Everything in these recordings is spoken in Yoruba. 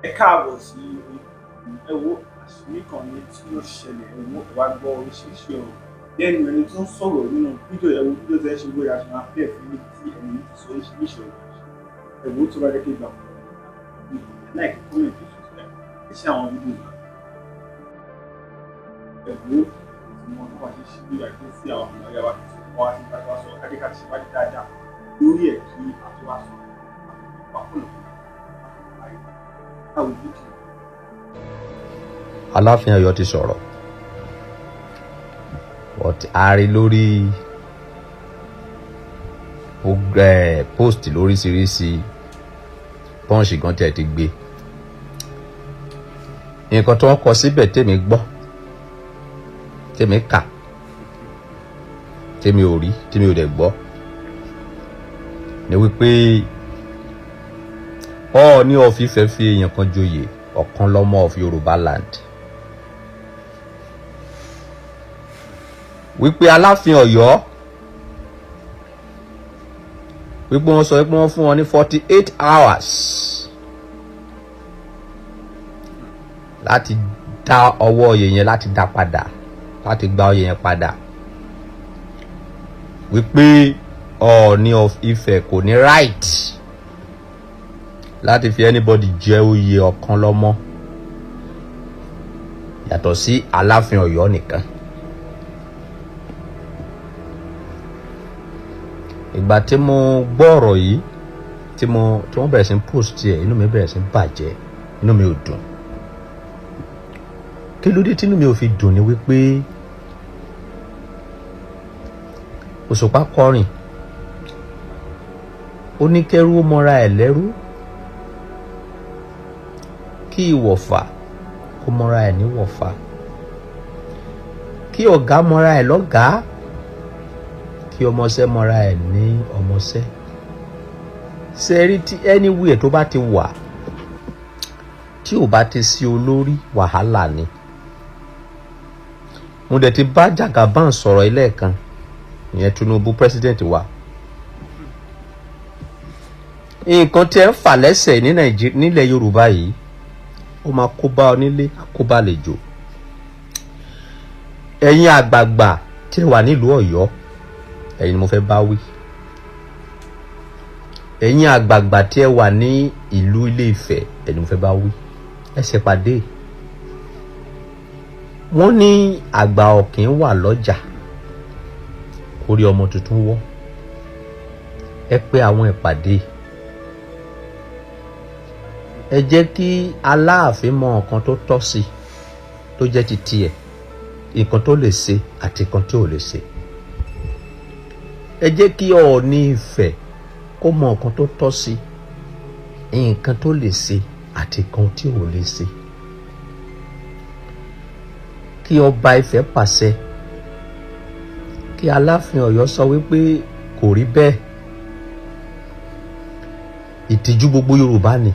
Ẹ káàbọ̀ sí ẹ wo àṣírí kan ní tí ó ṣẹlẹ̀. Ẹ wo, ẹ wá gbọ́ oríṣiríṣi ọ̀rọ̀ lẹ́nu ẹni tó ń sọ̀rọ̀ nínú fídíò. Ẹ wo fídíò tẹ́ ṣe wọ́n yà ṣe máa fẹ́ fún níbi tí ẹni yìí ti sọ oríṣiríṣi ọ̀rọ̀. Ẹ wo, tó bá jẹ́ kí ìgbà like, comment, subscribe, ẹ ṣe àwọn fídíò náà. Ẹ wo tí mo wá ṣe ṣí bí àti sí àwọn ọmọ ẹ̀yà wa tí wọ́n wá sí bá wá sọ adéka ti ṣèwádìí dáadáa lórí ẹ̀ kí a tó wá sọ àpapọ̀ àwọn fídíò. Aláàfin Ọ̀yọ́ ti sọ̀rọ̀, but a rí lórí post lóríṣiríṣi. Punch gan tẹ̀ ti gbé nǹkan tó ń kọ síbẹ̀. Tèmi gbọ́, tèmi kà, tèmi ò rí, tèmi ò dẹ̀ gbọ́ ni wípé Ọọ̀ni of Ifẹ̀ fi èèyàn kan joyè Ọ̀kanlọ́mọ of Yorùbá land, wípé Aláàfin Ọ̀yọ́, wípé wọ́n sọ wípé wọ́n fún wọn ní 48 hours láti dá ọwọ́ oyè yẹn, láti dá padà, láti gba oyè yẹn padà, wípé Ọọ̀ni of Ifẹ̀ kò ní right láti fi anybody jẹ oyè Ọ̀kanlọ́mọ yàtọ̀ sí Aláàfin Ọ̀yọ́ nìkan. Ìgbà tí mo gbọ́ ọ̀rọ̀ yìí, tí wọ́n bẹ̀rẹ̀ sí ń post ẹ̀, inú mi bẹ̀rẹ̀ sí ń bàjẹ́, inú mi ò dùn. Kí ló dé tí inú mi ò fi dùn ni wípé Òṣùpá kọrin, ó ní kẹ́rú ó mọra ẹ̀ lẹ́rú, kí ìwọ̀fà kó mọra ẹ̀ níwọ̀fà, kí ọ̀gá mọra ẹ̀ lọ́gàá, kí ọmọọṣẹ́ mọra ẹ̀ ní ọmọọṣẹ́. Ṣe rí tí anywhere tó bá ti wà, tí ò bá ti sí olórí, wàhálà ni. Mo dẹ̀ ti bá Jagaban sọ̀rọ̀ ilé kan, ìyẹn Tinubu, president wa. Nǹkan tí ẹ ń fà lẹ́sẹ̀ ní Nàìjíríà, nílẹ̀ Yorùbá yìí, ó máa kó bá onílé, kó bá àlejò. Ẹ̀yin àgbààgbà tí ẹ wà nílùú Ọ̀yọ́, ẹ̀yin ni mo fẹ́ bá wí. Ẹ̀yin àgbààgbà tí ẹ wà ní ìlú Ilé Ifẹ̀, ẹ̀yin ni mo fẹ́ bá wí. Ẹ ṣe pàdé. Wọ́n ní àgbà ọ̀kìn wà lọ́jà kórí ọmọ tuntun wọ́. Ẹ pé àwọn ìpàdé, ẹ jẹ́ kí Aláàfin mọ nǹkan tó tọ́ sí, tó jẹ́ ti tiẹ̀, nǹkan tó lè ṣe àti nǹkan tí ò lè ṣe. Ẹ jẹ́ kí Ọọ̀ni Ifẹ̀ kó mọ nǹkan tó tọ́ sí, nǹkan tó lè ṣe àti nǹkan tí ò lè ṣe. Kí ọba Ifẹ̀ pàṣẹ, kí Aláàfin Ọ̀yọ́ sọ wípé kò rí bẹ́ẹ̀. Ìtìjú gbogbo Yorùbá ni.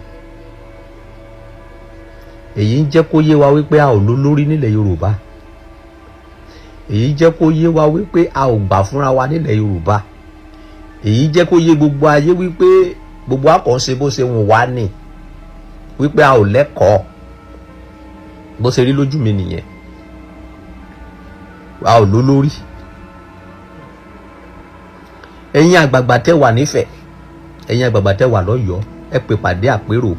Èyí ń jẹ́ kó yé wa wípé a ò lólórí nílẹ̀ Yorùbá. Èyí jẹ́ kó yé wa wípé a ò gbà fúnra wa nílẹ̀ Yorùbá. Èyí jẹ́ kó yé gbogbo ayé wípé gbogbo àkànṣe bó ṣe wùn wá ní, wípé a ò lẹ́kọ̀ọ́. Bó ṣe rí lójú mi nìyẹn. A ò lólórí. Ẹ̀yin àgbààgbà tẹ́ wà nífẹ̀ẹ́, ẹ̀yin àgbààgbà tẹ́ wà lọ́yọ̀ọ́, ẹ pè pàdé àpérò.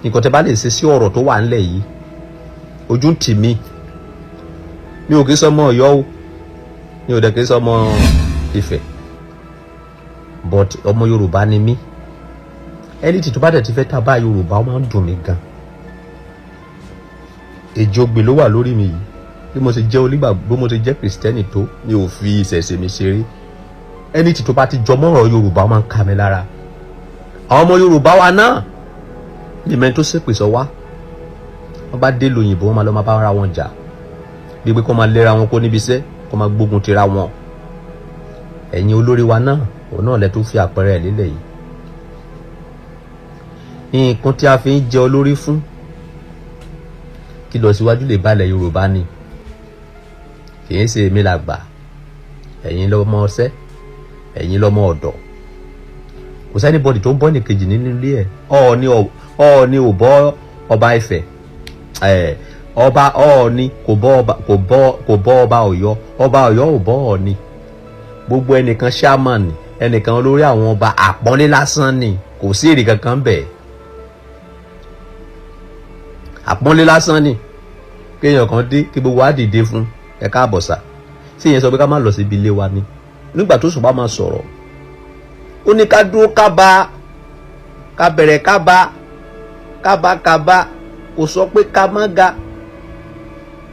Nǹkan tẹ́ bá lè ṣe sí ọ̀rọ̀ tó wà ńlẹ̀ yìí, ojú ń tì mí. Mi ò kì í sọmọ Ọ̀yọ́ o, mi ò dẹ̀ kì í sọmọ Ifẹ̀, but ọmọ Yorùbá ni mí. Ẹni tí tó bá dẹ̀ ti fẹ́ ta bá Yorùbá, ó máa ń dùn mí gan. Èjì ogbè ló wà lórí mi yìí. Bí mo ṣe jẹ́ onígbàgbọ́, bí mo ṣe jẹ́ Kìrìsìtẹ́nì tó, mi ò fi ìṣẹ̀ṣe mi ṣeré. Ẹni tí tó bá ti jọmọ́ ọ̀rọ̀ Yorùbá, ó máa ń ka mi lára. Àwọn ọmọ Yorùbá wa náà ní mẹ́rin tó ṣèpè sọ wá, wọ́n bá dé lóyìnbó, wọ́n máa lọ máa bá ara wọn jà, bí pé kó máa lera wọn kó níbi iṣẹ́, kó máa gbógun tira wọn. Ẹ̀yin olórí wa náà, òun náà lẹ tó fi àpẹẹrẹ ẹ̀ lélẹ̀ yìí. Nǹkan tí a fi ń jẹ olórí fún kí lọ síwájú lè balẹ̀ Yorùbá ni. Kì í ṣe èmi làgbà, ẹ̀yin lọ́mọ ọṣẹ́, ẹ̀yin lọ́mọ ọ̀dọ̀. Kò sí anybody tó ń bọ́ nìkejì nínú ilé ẹ̀. Ọọ̀ni, Ọọ̀ni ò bọ́ ọba Ifẹ̀ ẹ̀, ọba Ọọ̀ni kò bọ́ ọba, kò bọ́ ọba Ọ̀yọ́, ọba Ọ̀yọ́ ò bọ́ Ọọ̀ni. Gbogbo ẹnìkan chairman, ẹnìkan olórí àwọn ọba, àpọ́nlé lásán ni, kò sí èrè kankan bẹ́ẹ̀. Àpọ́nlé lásán ni kéèyàn kan dé kí gbogbo wa dìde fún ẹ káàbọ̀ sà sí. Ìyẹn sọ pé ká má lọ síbi ilé wa ni. Nígbà tó Òṣùpá máa sọ̀rọ̀, ó ní ká dúró, ká bá ká bẹ̀rẹ̀, ká bá kábà kábà. Kò sọ pé ká má ga,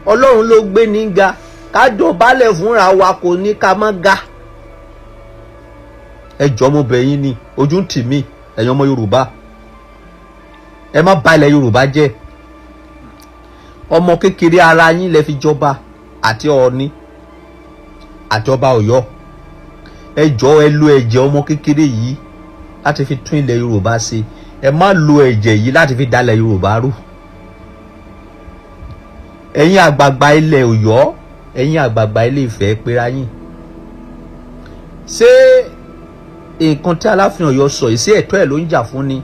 Ọlọ́run ló gbé ní ga. Ká dọ̀bálẹ̀ fúnra wa, kò ní ká má ga. Ẹ jọ̀ọ́, mo bẹ̀ yín ni, ojú ń tì mí. Ẹ̀yin ọmọ Yorùbá, ẹ má bà ilẹ̀ Yorùbá jẹ́. Ọmọ kékeré ara yín lẹ fi jọba, àti Ọọ̀ni àti ọba Ọ̀yọ́. Ẹ jọ̀ọ́, ẹ lo ẹ̀jẹ̀ ọmọ kékeré yìí láti fi tún ilẹ̀ Yorùbá ṣe. Ẹ má lo ẹ̀jẹ̀ yìí láti fi dalẹ̀ Yorùbá rú. Ẹ̀yin àgbààgbà ilẹ̀ Ọ̀yọ́, ẹ̀yin àgbààgbà ilé Ifẹ̀, pera yín. Ṣé nǹkan tí Aláàfin Ọ̀yọ́ sọ yìí, sí ẹ̀tọ́ ẹ̀ ló ń jà fún ni,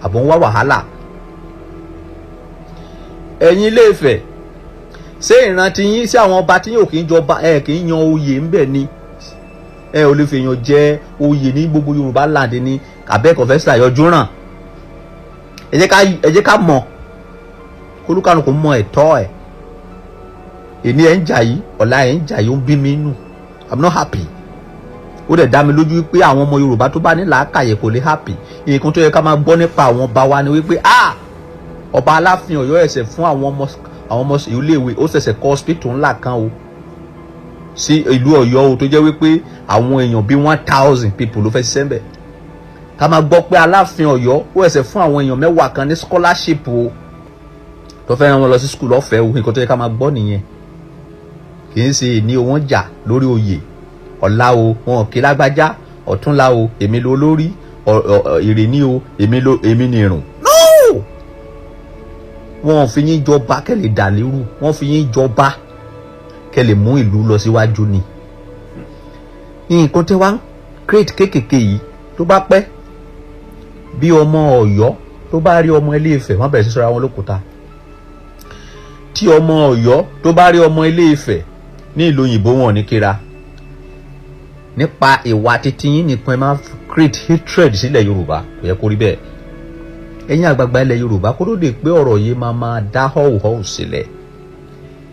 àbọ̀ ń wá wàhálà? Ẹ̀yin ilé Ifẹ̀, ṣé ìrántí yín sí àwọn ọba tí yóò kì í jọba, ẹ kì í yan oyè ńbẹ ni? Ẹ ò lè fi èèyàn jẹ oyè ní gbogbo Yorùbá land ni, àbẹ́ẹ̀kọ́ fẹ́ ṣàyọjú ràn? Ẹ jẹ́ ká mọ̀, kólúkàlùkù mọ ẹ̀tọ́ ẹ̀. Èní ẹ̀ ń jà yìí, ọ̀la ẹ̀ ń jà yìí, ó ń bí mi nù. I'm not happy. Ó dẹ̀ dá mi lójú wípé àwọn ọmọ Yorùbá tó bá ní làákàyè kò lè happy. Nǹkan tó yẹ ká máa gbọ́ nípa àwọn ọba wa ni wípé, ah, ọba Aláàfin Ọ̀yọ́ ẹ̀sẹ̀ fún àwọn ọmọ iléèwé, ó ṣẹ̀ṣẹ̀ kọ́ hospital ńlá kan o sí ìlú Ọ̀yọ́ o, tó jẹ́ wípé àwọn èèyàn bíi 1,000 people ló fẹ́ ṣiṣẹ́ ńbẹ̀. Ká máa gbọ́ pé Aláàfin Ọ̀yọ́ ó ẹ̀sẹ̀ fún àwọn èèyàn 10 kan ní scholarship o, tó fẹ́ rán wọn lọ sí school ọ̀fẹ́ o. Nǹkan tó yẹ ká máa gbọ́ nìyẹn. Kì í ṣe ní wọ́n jà lórí oyè, ọ̀la o wọn kì í lágbájá, ọ̀túnla o èmi ló lórí èrè ní o, èmi ló èmi ní irun. No, wọn fi yín jọba kẹ́ lè dà lérú, wọ́n fi yín jọba kẹ́ lè mú ìlú lọ síwájú ni. Nǹkan tẹ́ wá ń create kéékèèké yìí, tó bá pẹ́, bí ọmọ Ọ̀yọ́ tó bá rí ọmọ Ilé Ifẹ̀, wọ́n bẹ̀rẹ̀ sí sọ́ra wọn lókùúta. Tí ọmọ Ọ̀yọ́ tó bá rí ọmọ Ilé Ifẹ̀ ní ìlú òyìnbó, wọn ò ní kíra. Nípa ìwà títí yín nìkan, ẹ máa create hatred sílẹ̀ Yorùbá. Kò yẹ kó rí bẹ́ẹ̀. Ẹ̀yin àgbààgbà ilẹ̀ Yorùbá, kó ló dé pé ọ̀rọ̀ yìí máa máa dá họ́wùhọ́wù sílẹ̀,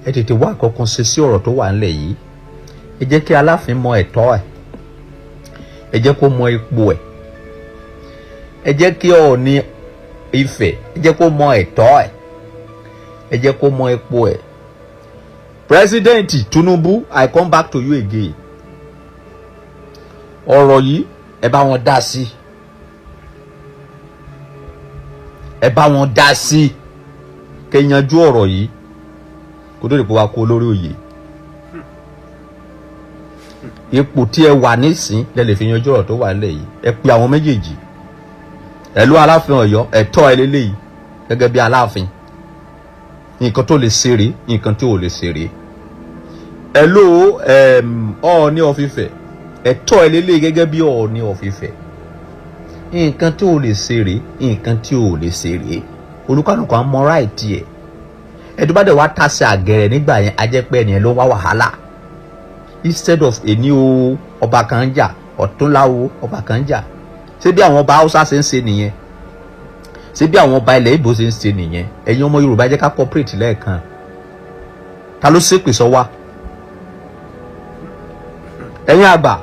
ẹ tètè wá kankan ṣe sí ọ̀rọ̀ tó wà ńlẹ̀ yìí. Ẹ jẹ́ kí Aláàfin mọ ẹ̀tọ́ ẹ̀, ẹ jẹ́ kó mọ ipò ẹ̀. Ẹ jẹ́ kí Ọọ̀ni Ifẹ̀, ẹ jẹ́ kó mọ ẹ̀tọ́ ẹ̀, ẹ jẹ́ kó mọ ipò ẹ̀. President Tinubu, I come back to you again. Ọ̀rọ̀ yìí, ẹ bá wọn dá sí, ẹ bá wọn dá sí, kẹ́ yanjú ọ̀rọ̀ yìí kó tó lè pé wa kó lórí oyè. Ipò tí ẹ wà nísìn lẹ lè fi yanjú ọ̀rọ̀ tó wà nílẹ̀ yìí. Ẹ pe àwọn méjèèjì. Ẹ ló Aláàfin Ọ̀yọ́, ẹ̀tọ́ ẹ lélẹ́yìí gẹ́gẹ́ bí Aláàfin, nǹkan tó lè ṣeré, nǹkan tí ò lè ṣeré. Ẹ ló Ọọ̀ni of Ifẹ̀, ẹ̀tọ́ ẹ lélẹ́yìí gẹ́gẹ́ bí Ọọ̀ni of Ifẹ̀, nǹkan tí ò lè ṣeré, nǹkan tí ò lè ṣeré. Olúkálùkù á mọ right ẹ̀. Ẹ tó bá dẹ̀ wá tàsé àgẹ̀rẹ̀ nígbà yẹn, á jẹ́ pé ẹnìyẹn ló ń wá wàhálà. Instead of èní o ọba kan ń jà, ọ̀túnla o ọba kan ń jà. Ṣé bí àwọn ọba Haúsá ṣe ń ṣe nìyẹn? Ṣé bí àwọn ọba ilẹ̀ Ìgbò ṣe ń ṣe nìyẹn? Ẹ̀yin ọmọ Yorùbá, jẹ́ ká cooperate lẹ́ẹ̀kan. Ta ló ṣépè sọ wá? Ẹ̀yin àgbà,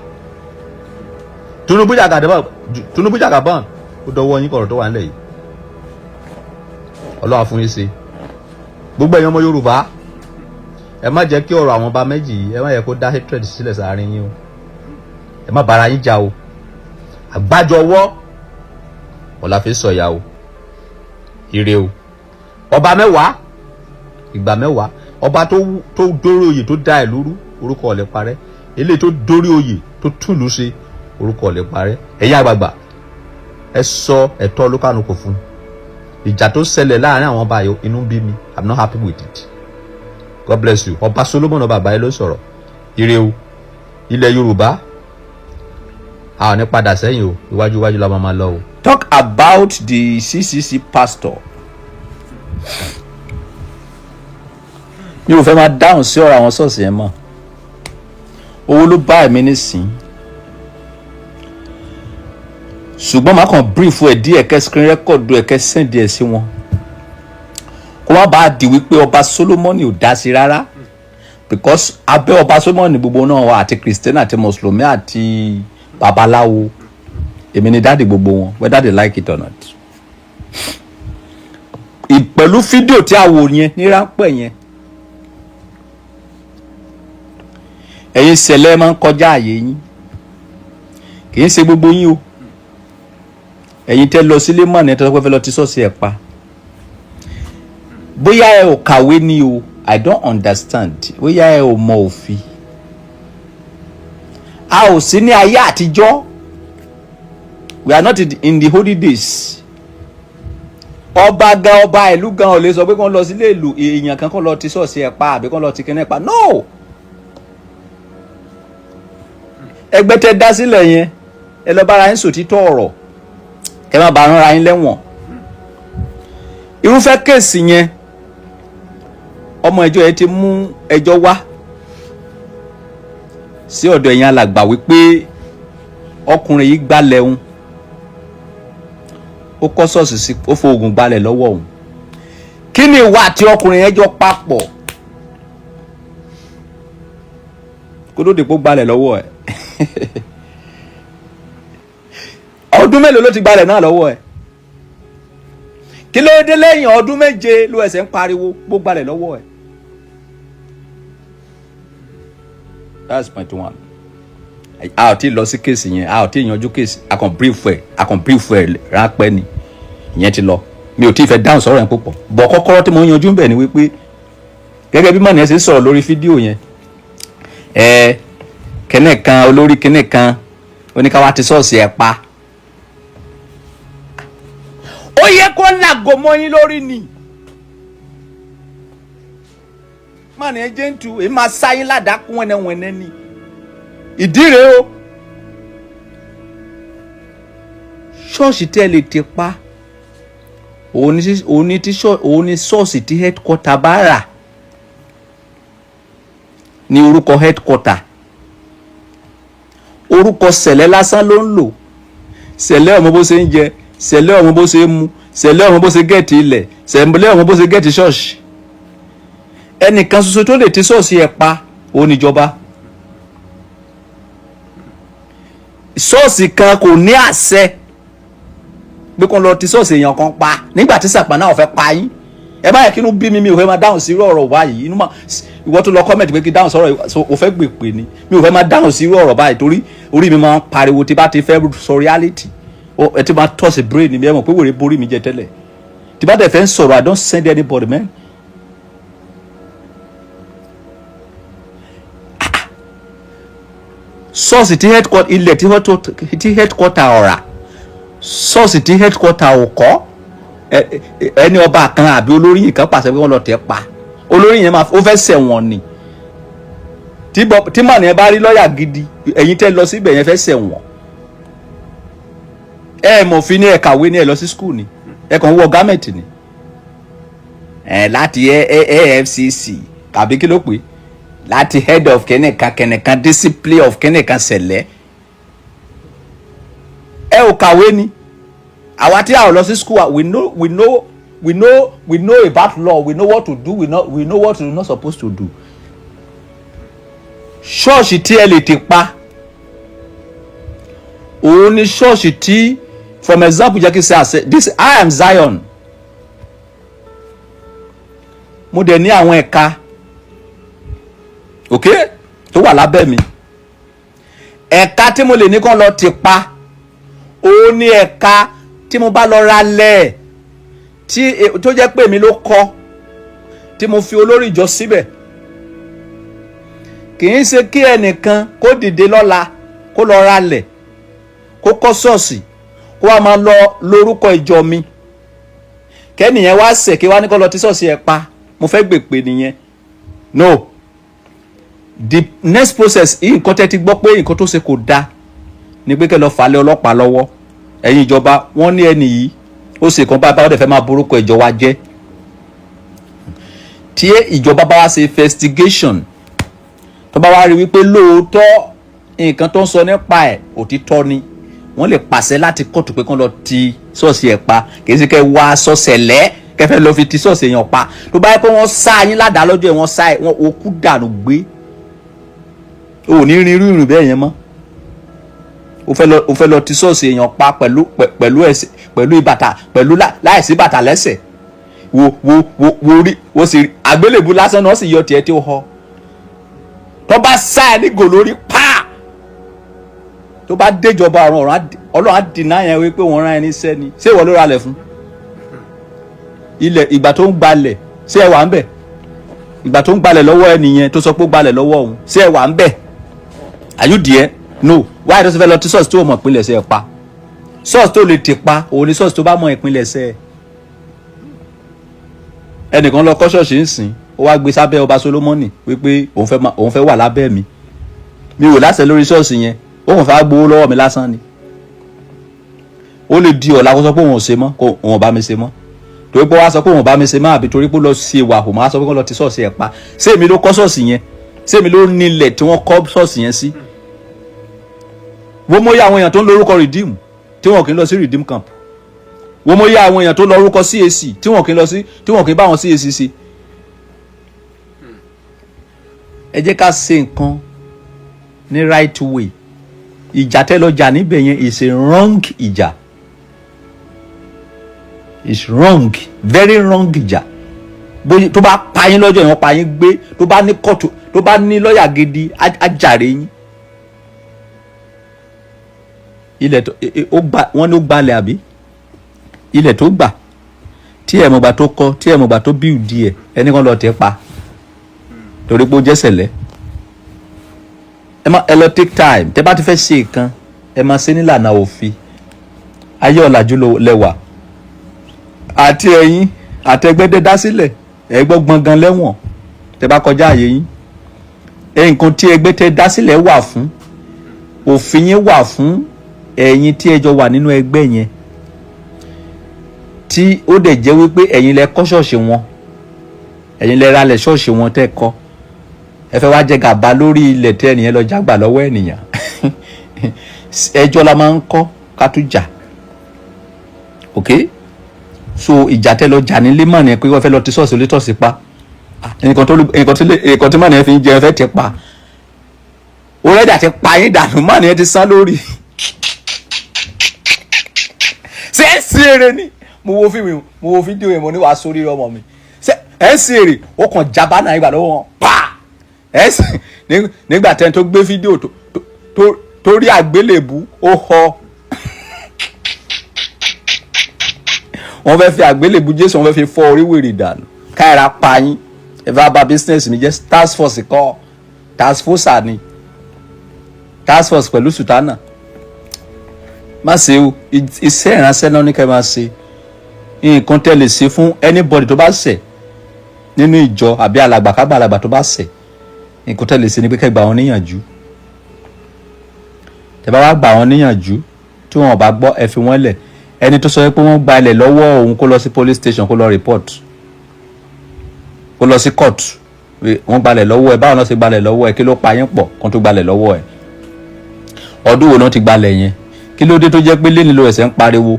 Tinubu Jagaban, Tinubu Jagaban, ó dọwọ́ yín kọ̀rọ̀ tó wà nílẹ̀ yìí. Ọlọ́wà fún yín ṣe. Gbogbo ẹ̀yin ọmọ Yorùbá, ẹ má jẹ́ kí ọ̀rọ̀ àwọn ọba méjì yìí, ẹ má yẹ kó dá hatred sílẹ̀ sáárín yín o. Ẹ má bára yín jà o. Àgbájọ ọwọ́ ọ̀la fi sọ̀yà o. Ire o. Ọba 10, ìgbà 10, ọba tó dórí oyè tó dá ìlú rú, orúkọ ò lè parẹ́. Eléyìí tó dórí oyè tó túlù ṣe, orúkọ ò lè parẹ́. Ẹ̀yin àgbààgbà, ẹ sọ ẹ̀tọ́ olúkálùkù fún. Ìjà tó ṣẹlẹ̀ láàrin àwọn ọba yìí, inú bí mi. I'm not happy with it. God bless you. Ọba Solomon, ọba àgbáyé ló sọ̀rọ̀. Ire o. Ilẹ̀ Yorùbá. A ò ní padà sẹ́yìn o, iwájú iwájú la máa lọ o. Talk about the CCC pastor. Mi ò fẹ́ máa dáhùn sí ọ̀rọ̀ àwọn ṣọ́ọ̀ṣì yẹn mọ́. Owó ló bá ẹ̀mí nísìn, ṣùgbọ́n màá kàn brief ẹ̀ díẹ̀, kẹ́ screen record ẹ̀, kẹ́ send ẹ̀ sí wọn, kó má bàa di wípé ọba Solomoni ò dá sí rárá, because abẹ́ ọba Solomoni gbogbo náà wà, àti Christian àti Mùsùlùmí àti babaláwo. Èmi ni daddy gbogbo wọn, whether they like it or not. Pẹ̀lú fídíò tí a wò yẹn ní ráńpẹ́ yẹn, ẹ̀yin sẹ̀lẹ̀ máa ń kọjá àyè yín. Kì í ṣe gbogbo yín o. Ẹ̀yin tẹ́ lọ sílé mọ̀ ní ẹ̀ tó fẹ́ lọ ti ṣọ́ọ̀ṣì ẹ̀ pa, bóyá ẹ ò kàwé ni o, I don't understand. Bóyá ẹ ò mọ òfin. A ò sí ní ayé àtijọ́. We are not in the holy days. Ọba gan, ọba ìlú gan ò lè sọ pé kán lọ sílé ìlú èèyàn kan, kán lọ ti ṣọ́ọ̀ṣì ẹ̀ pa àbí kán lọ ti kíní pa. No, ẹgbẹ́ tẹ́ dá sílẹ̀ yẹn, ẹ lọ bára yín sòtítọ́ ọ̀rọ̀, kẹ́ má bàa ránra yín lẹ́wọ̀n. Irúfẹ́ case yẹn, ọmọ ìjọ yẹn ti mú ẹjọ́ wá sí ọ̀dọ̀ ẹ̀yin alàgbà wípé ọkùnrin yìí gbalẹ̀ òun, ó kọ́ ṣọ́ọ̀ṣì sí, ó fo oògùn gbalẹ̀ lọ́wọ́ òun. Kí ni ìwà àti ọkùnrin yẹn jọ papọ̀ kó tó dìpọ́ gbalẹ̀ lọ́wọ́ ẹ̀? Ọdún mélòó ló ti gbalẹ̀ náà lọ́wọ́ ẹ̀? Kí ló dé lẹ́yìn ọdún 7 ló ẹsẹ̀ ń pariwo bó gbalẹ̀ lọ́wọ́ ẹ̀? That's point one. A ò tí lọ sí case yẹn, a ò tí yanjú case. A kàn brief ẹ̀, a kàn brief ẹ̀ ráńpẹ́ ni. Ìyẹn ti lọ. Mi ò tí ì fẹ́ dáhùn sọ̀rọ̀ yẹn púpọ̀. Bọ̀ kọ́kọ́rọ́ tí mo ń yanjú ń bẹ̀ ni wípé gẹ́gẹ́ bí mọ̀nì ẹ̀ ṣe sọ̀rọ̀ lórí fídíò yẹn, ẹ kẹ́nẹ̀ kan olórí kẹ́nẹ̀ kan oníkàwá ti ṣọ́ọ̀ṣì ẹ̀ pa. Ó yẹ kó làgò mọ́ yín lórí ni. Mọ̀nì ẹ jẹ́ ń tu èyí máa sáyín ládàákún wẹ́nẹ́wẹ́nẹ́ ni. Ìdí rèé o. Ṣọ́ọ̀ṣì tẹ́ lè ti pa òun ni ṣọ́ọ̀ṣì tí headquarter bá rà ní orúkọ headquarter. Orúkọ sẹ̀lẹ̀ lásán ló ń lò. Sẹ̀lẹ̀ ọmọ bó ṣe ń jẹ, sẹ̀lẹ̀ ọmọ bó ṣe ń mu, sẹ̀lẹ̀ ọmọ bó ṣe gẹ̀ẹ́tì ilẹ̀, sẹ̀lẹ̀ ọmọ bó ṣe gẹ̀ẹ́tì ṣọ́ọ̀ṣì. Ẹnìkan ṣoṣo tó lè ti ṣọ́ọ̀ṣì ẹ̀ pa òun níjọba. Ṣọ́ọ̀ṣì kan kò ní àṣẹ pé kó lọ ti ṣọ́ọ̀ṣì èèyàn kan pa nígbà tí Sàpàná ò fẹ́ pa yín. Ẹ báyìí kí inú bí mi, mi ò fẹ́ máa dáhùn sí irú ọ̀rọ̀ báyìí. Inú máa ìwọ tó lọ kọ́mẹ̀tì pé kí dáhùn sọ̀rọ̀ ò fẹ́ gbè pè ní. Mi ò fẹ́ máa dáhùn sí irú ọ̀rọ̀ báyìí torí orí mi máa ń pariwo tí bá ti fẹ́ sọ reality. Ẹ ti máa tọ́sí brain mi, ẹ mọ̀ pé wèrè borí mi jẹ tẹ́lẹ̀. Tí bá dẹ̀ fẹ́ ń sọ̀rọ̀, I don't send anybody, man. Ṣọ́ọ̀ṣì tí headquarter ilẹ̀ tí headquarter ọ̀rà, ṣọ́ọ̀ṣì tí headquarter ò kọ́, ẹni ọba kan àbí olórí yìí kan pàṣẹ pé wọ́n lọ tẹ̀ pa olórí yẹn máa ó fẹ́ ṣẹ̀wọ̀n ni. Tí màní ẹ bá rí lọ́ọ̀yà gidi, ẹ̀yin tẹ́ lọ síbẹ̀ yẹn fẹ́ ṣẹ̀wọ̀n. Ẹ mọ̀ fi ní ẹ kàwé ní ẹ lọ sí school ni, ẹ kàn ń wọ gámẹ̀tì ni ẹ láti AFCC tàbí kí ló pè é, láti head of kẹ́nìkan kẹ́nìkan discipline of kẹ́nìkan sẹ̀lẹ̀. Ẹ ò kàwé ni. Àwa tí a ò lọ sí school, we know we know we know we know about law, we know what to do, we know what we not supposed to do. Ṣọ́ọ̀ṣì tí ẹ lè ti pa òun ni ṣọ́ọ̀ṣì tí, from example, jẹ́ kí n ṣe àṣẹ, this I am Zion. Mo dẹ̀ ní àwọn ẹ̀ka, ok, tó wà lábẹ́ mi. Ẹ̀ka tí mo lè ní kán lọ ti pa òun ni ẹ̀ka tí mo bá lọ ra lẹ̀ tí tó jẹ́ pé èmi ló kọ́, tí mo fi olórí ìjọ síbẹ̀. Kì í ṣe kí ẹnìkan kó dìde lọ́la kó lọ ra lẹ̀ kó kọ́ ṣọ́ọ̀ṣì kó wá máa lọ lórúkọ ìjọ mi, kẹ́nìyẹn wá ṣẹ̀ kí wá ní kó lọ ti ṣọ́ọ̀ṣì ẹ̀ pa. Mo fẹ́ gbè pé nìyẹn. No, the next process, nǹkan tẹ́ ti gbọ́ pé nǹkan tó ṣe kò dáa, Ni pé kẹ́ lọ falẹ̀ ọlọ́pàá lọ́wọ́. Ẹ̀yin ìjọba, wọ́n ní ẹni yìí ó ṣe kan báyìí, báwo dẹ̀ fẹ́ máa borúkọ ìjọ wa jẹ́. Tí ìjọba bá wá ṣe investigation, tó bá wá rí wípé lóòótọ́ nǹkan tó ń sọ nípa ẹ̀ òtítọ́ ni, wọ́n lè pàṣẹ láti kóòtù pé kán lọ ti ṣọ́ọ̀ṣì ẹ̀ pa. Kì í ṣe kẹ́ wá sọ́ọ̀ṣẹ̀ lẹ́ kẹfẹ́ lọ fi ti ṣọ́ọ̀ṣì èèyàn pa. Tó bá yẹ pé wọ́n sá yín ládàá lọ́jọ́ ẹ̀, wọ́n sá ẹ̀, wọ́n okú dànù gbé, o ò ní rin irú ìrìn bẹ́ẹ̀ yẹn mọ́. O fẹ́ lọ ti ṣọ́ọ̀ṣì èèyàn pa pẹ̀lú ẹsẹ̀, pẹ̀lú ìbàtà, pẹ̀lú láìsí bàtà lẹ́sẹ̀. Wo wo wo wo rí wo sì àgbélébù lásán náà sì yọ tiẹ̀ tí ó họ. Tó bá sá ẹ ní gò lórí pa, tó bá déjọba ọ̀run, Ọlọ́run á dìnnà yẹn wípé wọ́n rán ẹni sẹ́ni. Ṣé ìwọ ló ra lẹ̀ fún ilẹ̀? Ìgbà tó ń gbalẹ̀, ṣé ẹ wà ń bẹ̀? Ìgbà tó ń gbalẹ̀ lọ́wọ́ ẹnìyẹn tó sọ pé ó gbalẹ̀ lọ́wọ́ òun, ṣé ẹ wà ń bẹ̀? Are you there? No. Why tó fẹ́ lọ tí ṣọ́ọ̀ṣì tó mọ̀ ìpínlẹ̀ ṣe ẹ pa? Ṣọ́ọ̀ṣì tó lè tì pa òun ni ṣọ́ọ̀ṣì tó bá mọ̀ ìpínlẹ̀ ṣe ẹ. Ẹnìkan lọ kọ́ ṣọ́ọ̀ṣì ń sìn, ó wá gbé sábẹ́ ọba Solomoni wípé òun fẹ́ wà lábẹ́ mi. Mi ò láṣẹ lórí ṣọ́ọ̀ṣì yẹn, ó kàn fẹ́ gbowó lọ́wọ́ mi lásán ni. Ó lè di ọ̀la kó sọ pé òun ò ṣe mọ́, kó òun ò bá mi ṣe mọ́, torí pé wá sọ pé òun ò bá mi ṣe mọ́, àbí torí pé ó lọ ṣe ìwà kò máa sọ pé kó lọ ti ṣọ́ọ̀ṣì ẹ̀ pa. Ṣé èmi ló kọ́ ṣọ́ọ̀ṣì yẹn? Ṣé èmi ló nílẹ̀ tí wọ́n kọ́ ṣọ́ọ̀ṣì yẹn sí? Wọ́n mọ̀ yá àwọn èèyàn tó ń lórúkọ Redeem tí wọ́n kì í lọ sí Redeem camp. Wọ́n mọ̀ yá àwọn èèyàn tó lọ orúkọ CAC tí wọ́n kì í lọ sí, tí wọ́n kì í bá wọn CAC ṣe. Ẹ jẹ́ ká ṣe nǹkan ní right way. Ìjà tẹ́ lọ jà níbẹ̀ yẹn is a wrong ìjà, is wrong, very wrong ìjà. Bóyá tó bá pa yín lọ́jọ́ yẹn, wọ́n pa yín gbé. Tó bá ní kóòtù, tó bá ní lọ́ọ̀yà gidi, á jàre yín. Ilẹ̀ tó ó gbà, wọ́n ní ó gbalẹ̀, àbí ilẹ̀ tó gbà tí ẹ̀ mọ̀gbà tó kọ́, tí ẹ̀ mọ̀gbà tó build ẹ̀, ẹni kan lọ tẹ̀ pa torí pé ó jẹ́sẹ̀ lẹ́. Ẹ má ẹ lọ take time. Tẹ bá ti fẹ́ ṣe nǹkan, ẹ máa ṣe nílànà òfin. Ayé ọ̀làjú lẹ́wà. Àti ẹ̀yin àtẹgbẹ́dẹ́ dá sílẹ̀, ẹ gbọ́ gbọ̀ngàn lẹ́wọ̀n tẹ bá kọjá àyè yín. Nǹkan tí ẹgbẹ́ tẹ dá sílẹ̀ wà fún, òfin yín wà fún ẹ̀yin tí ẹ jọ wà nínú ẹgbẹ́ yẹn, tí ó dẹ̀ jẹ́ wípé ẹ̀yin lẹ kọ́ ṣọ́ọ̀ṣì wọn, ẹ̀yin lẹ ralẹ̀ ṣọ́ọ̀ṣì wọn tẹ́ kọ́. Ẹ fẹ́ wá jẹ gàba lórí ilẹ̀ tẹ́ ẹnìyẹn lọ jágbà lọ́wọ́ ènìyàn. Ẹjọ́ la máa ń kọ́ ká tún jà. Ok, so ìjà tẹ́ lọ jà nílé mọ̀ ní pé wọ́n fẹ́ lọ ti ṣọ́ọ̀ṣì onítọ̀sí pa. Nǹkan tí mọ̀ ní fi ń jẹ fẹ́ ti pa ó rẹ́dà ti pa yín dànù. Mọ̀ ní ti sán lórí. Ṣé ẹ sí èrè ni? Mo wo fíìmù, mo wo fídíò yẹn, mo ní wàá sórí ọmọ mi. Ṣé ẹ sí èrè? Ó kàn jábá náà ìgbà lọ́wọ́ wọn pa ẹ sì nígbà tẹ́ni tó gbé fídíò tó rí àgbélébú, ó họ. Wọ́n fẹ́ fi àgbélébú Jésù, wọ́n fẹ́ fi fọ́ orí wèrè dànù. Káyọ̀rá pa yín. Ẹ fẹ́ bá business mi jẹ́. Task force kọ́, task force ni, task force pẹ̀lú sùtánà. Má ṣe o. Iṣẹ́ ìránṣẹ́ náà ní kẹ́ máa ṣe. Nǹkan tẹ́ lè ṣe fún anybody tó bá ṣẹ̀ nínú ìjọ àbí alàgbà kágbà alàgbà tó bá ṣẹ̀, nǹkan tẹ́ lè ṣe ni pé kẹ́ gbà wọ́n níyànjú. Tẹ́ bá wá gbà wọ́n níyànjú, tí wọ́n bá gbọ́, ẹ fi wọ́n lẹ̀. Ẹni tó sọ pé wọ́n gba ilẹ̀ lọ́wọ́ òun, kó lọ sí police station, kó lọ report, kó lọ sí court. Wọ́n gbalẹ̀ lọ́wọ́ ẹ, báwọn náà ṣe gbalẹ̀ lọ́wọ́ ẹ? Kí ló pa yín pọ̀ kó tó gbalẹ̀ lọ́wọ́ ẹ? Ọdún wo náà ti gbalẹ̀ yẹn? Kí ló dé tó jẹ́ pé lẹ́ni ló ẹ̀sẹ̀ ń pariwo?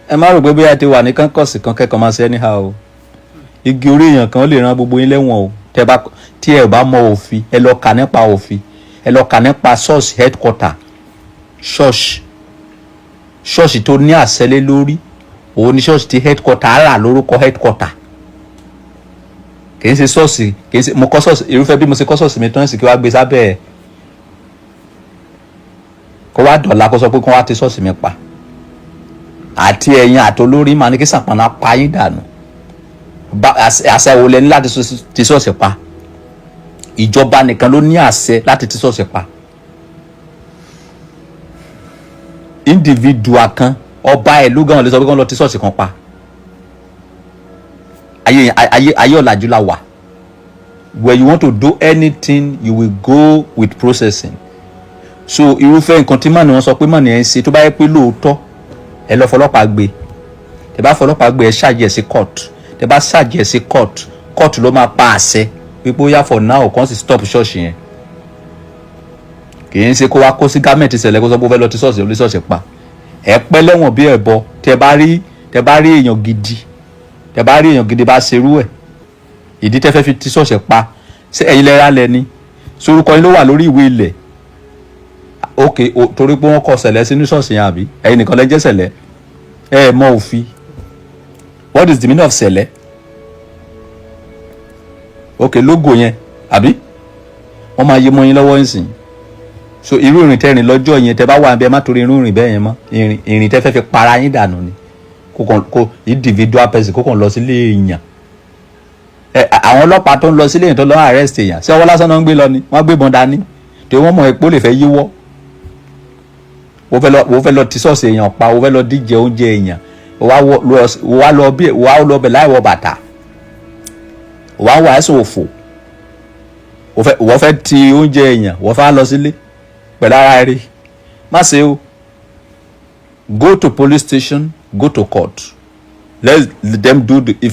Ẹ má rò pé bóyá ti wà ní kánkọ̀sì kan kẹ́kọ̀ọ́ máa ṣe anyhow o. Igi orí èèyàn kan lè ran gbogbo yín lẹ́wọ̀n o. Tẹ́ bá tí ẹ bá mọ òfin, ẹ lọ kà nípa òfin, ẹ lọ kà nípa ṣọ́ọ̀ṣì headquarter. Ṣọ́ọ̀ṣì tó ní àṣẹ lé lórí òun ni ṣọ́ọ̀ṣì tí headquarter rà lórúkọ headquarter. Kì í ṣe ṣọ́ọ̀ṣì, kì í ṣe mo kọ́ ṣọ́ọ̀ṣì irúfẹ́ bí mo ṣe kọ́ ṣọ́ọ̀ṣì mi tán sí, kí wàá gbé sábẹ́ ẹ̀, kó wá dọ̀la, kó sọ pé kó wá ti ṣọ́ọ̀ṣì mi pa. Àti ẹ̀yin àtolórí, màá ní kí sàpànà pa yín dànù. Àṣẹ wo lẹ ní láti ti ṣọ́ọ̀ṣì pa? Ìjọba nìkan ló ní àṣẹ láti ti ṣọ́ọ̀ṣì pa. Individual kan, ọba ìlú gan lè sọ pé kí wọ́n lọ ti ṣọ́ọ̀ṣì kan pa. Ayé ọ̀làjú la wà. When you want to do anything, you will go with processing. So irúfẹ́ nǹkan tí màní wọn sọ pé màní ẹ̀ ń ṣe, tó bá yẹ pé lóòótọ́, ẹ lọ fọlọ́pàá gbé. Tẹ bá fọlọ́pàá gbé, ẹ ṣàjẹ́ sí court. Tẹ bá ṣàjẹ́ sí court, court ló máa pa àṣẹ wípé ó yá, for now, kàn sì stop ṣọ́ọ̀ṣì yẹn. Kì í ṣe kó wá kó sí garment Cele, kó sọ pé ó fẹ́ lọ ti ṣọ́ọ̀ṣì oníṣọ́ọ̀ṣì pa. Ẹ pẹ́ lẹ́wọ̀n bí ẹ̀bọ. Tẹ bá rí èèyàn gidi, tẹ bá rí èèyàn gidi bá ṣerú ẹ̀, ìdí tẹ fẹ́ fi ti ṣọ́ọ̀ṣì pa, ṣé ẹ̀yin lẹ́ra lẹ ni? Sorúkọ yín ló wà lórí ìwé ilẹ̀? Ok, torí pé wọ́n kọ Cele sínú ṣọ́ọ̀ṣì yẹn, àbí ẹ̀yin nìkan lẹ jẹ́ Cele? Ẹ ẹ mọ òfin. What is the meaning of Cele? Ok, logo yẹn, àbí wọ́n máa yé mọ́ yín lọ́wọ́ ńsìn. So irú ìrìn tẹ́rìn lọ́jọ́ yẹn, tẹ́ bá wà bí, ẹ má torí irú ìrìn bẹ́ẹ̀ yẹn mọ́. Ìrìn tẹ́ fẹ́ fi para yín dànù ni. Kó kàn kó individual person kó kàn lọ sílé èèyàn. Ẹ àwọn ọlọ́pàá tó ń lọ sílé èèyàn, tó lọ arrest èèyàn, ṣé ọwọ́ lásán náà ń gbé lọ ni? Wọ́n gbé ìbọn dání tí wọ́n mọ̀ epo lè fẹ́ yíwọ́. Wọ́n fẹ́ lọ ti ṣọ́ọ̀ṣì èèyàn pa, wọ́n fẹ́ lọ díje oúnjẹ èèyàn, wọ́n wá lọ bẹ̀ láì wọ bàtà, wọ́n wá wàásù òfò. Wọ́n fẹ́ ti oúnjẹ èèyàn, wọ́n fẹ́ lọ sílé pẹ̀lú ara rí. Má ṣe o. Go to police station, go to court, let them do the investigation.